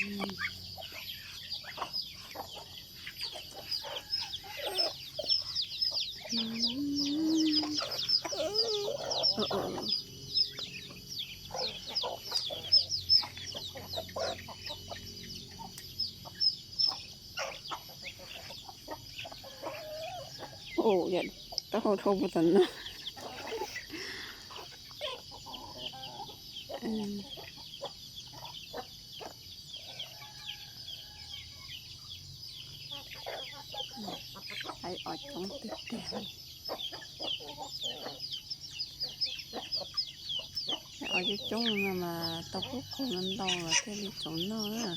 Ua, taub hau dhau puag tom no. Os coob tiag tiag. Os coob coob no mas tau pub qus no ntau los thiaj li txaus noj na.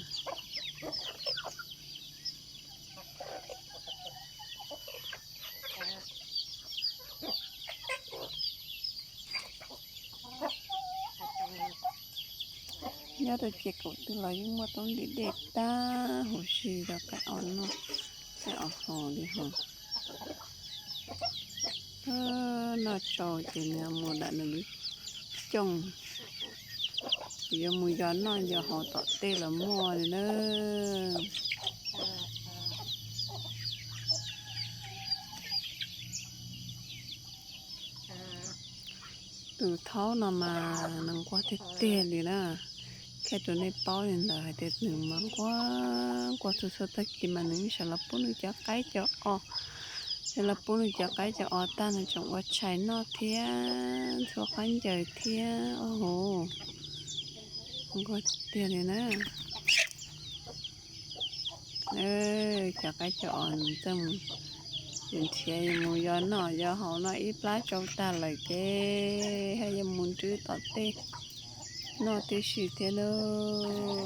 Nyob rau ces kaum twg los yeej muaj taub ntiv dej tag huv si rau qaib os noj, qaib os haus li hos. Noj tsau ces nws mus dam nws lub cooj, ces yuav mus yos noj yos haus tom tej los muaj li na. Tus thaub no mas nws nquag tiag tiag li na. Qhia rau nej paub li ntawd hais tias nws mas nquag nquag txhua txhua tag kis mas nws sawv los pub nws cov qaib cov os, sawv los pub nws cov qaib cov os tag nws tseem ua tshais noj thiab ntxhua qab ncaws thiab os. Nquag tiag tiag li na. Cov qaib cov os nws txawj mus, nrhiav mus yos noj yos haus noj ib plab tsau tag lawm ces haj yuav mus nrwb tom tej noj tib si thiab lauj.